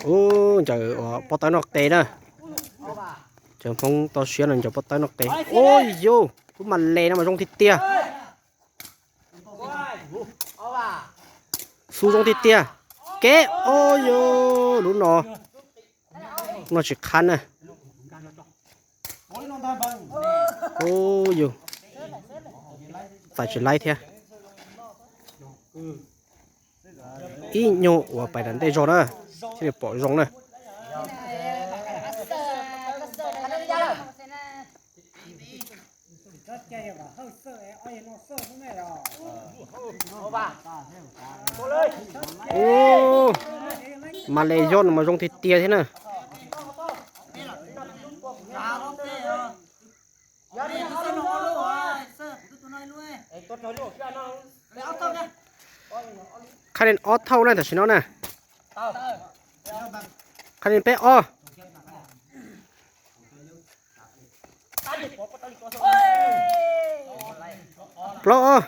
Ub, ncaws uas pob tawb noj qe na. Cov Hmoob toj siab no ncaws pob tawb noj qe. Ub yus, lub mas les no mas zoo tiag tiag. Xu zoo tiag tiag. Kev, ub yus, lub no, no tsis qhab na. Ub yus, txais tsis laib thiab. Ib nyuag uas pais nram ntej zog na, thiaj li pom zoo na. Ub, mas les yog no mas zoo tiag tiag thiab na. Qhab nen ob thauj na tam sim no na. Qhab nen peb ob. Plaub ob.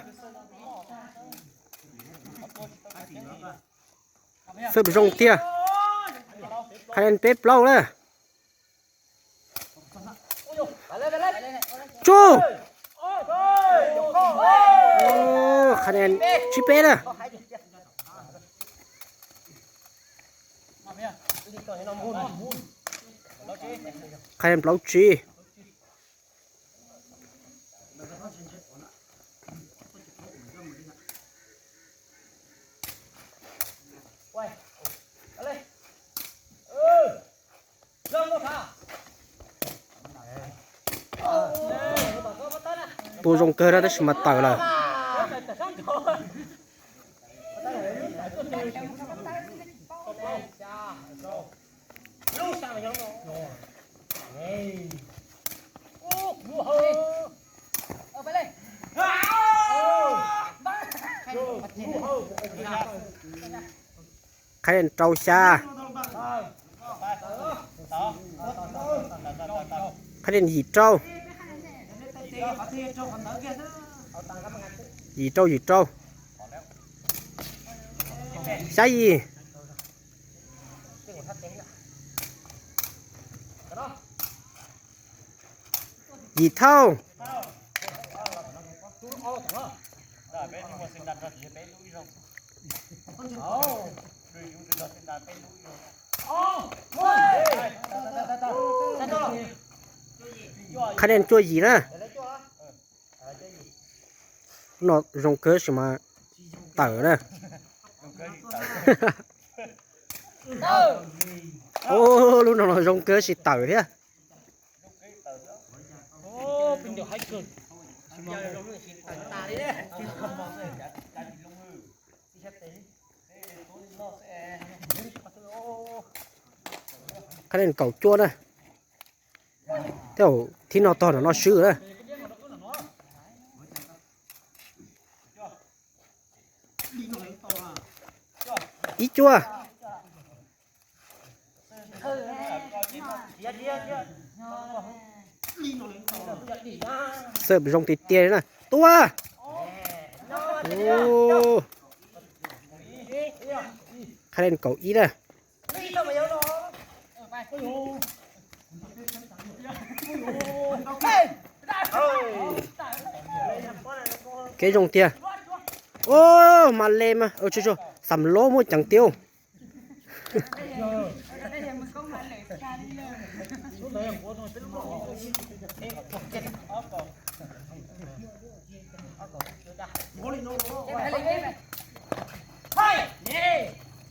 Xwb zoo tiag. Qhab nen peb plaub na. Tsuj. Qhab nen tsib peb na. Qhab nen plaub tsib. Tua zoo kawg na tab sis mas tawm lawm. Qhab nen rau xya. Qhab nen yim rau. Yim rau yim rau. Xya yim. Yim thauj. Qhab nen cuaj yim na. No zoo kawg sis mas tawm na. Lub no no zoo kawg sis tawm thiab. Qhab nen kaum cuaj na. Tej zaum thib no tog no no swb na. Ib cuaj. Xwb zoo tiag tiag li na. Tua. Qhab nen kaum ib na. Kev zoo tiag. Ub, mas le mas, xam lob muab ceev tiag.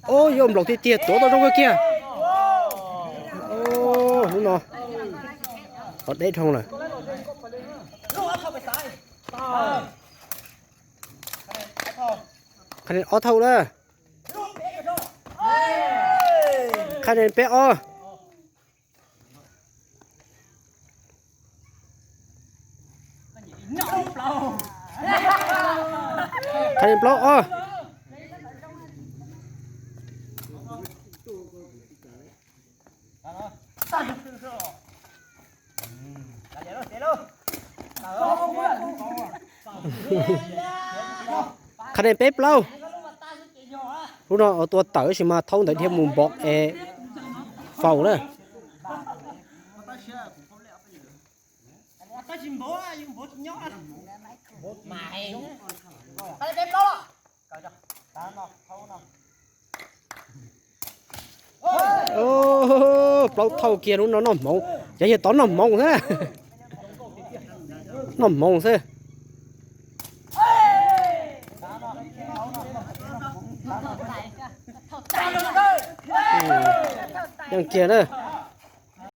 Ub, yuav nplaum tiag tiag, tuav tau zoo kawg kiag. Ub, hnub no qhov deb dhau lawm. Qhab nen ob thauj na. Qhab nen peb ob. Qhab nen plaub ob. Qhab nen peb plaub. Lub no tua tawm sis mas thaub ntawd dhia mus npov es. faus na. Plaub thauj kiag lub no noj hmoov, cov yawg tod noj hmoov xwb. Noj hmoov xwb. Yeej kiag na.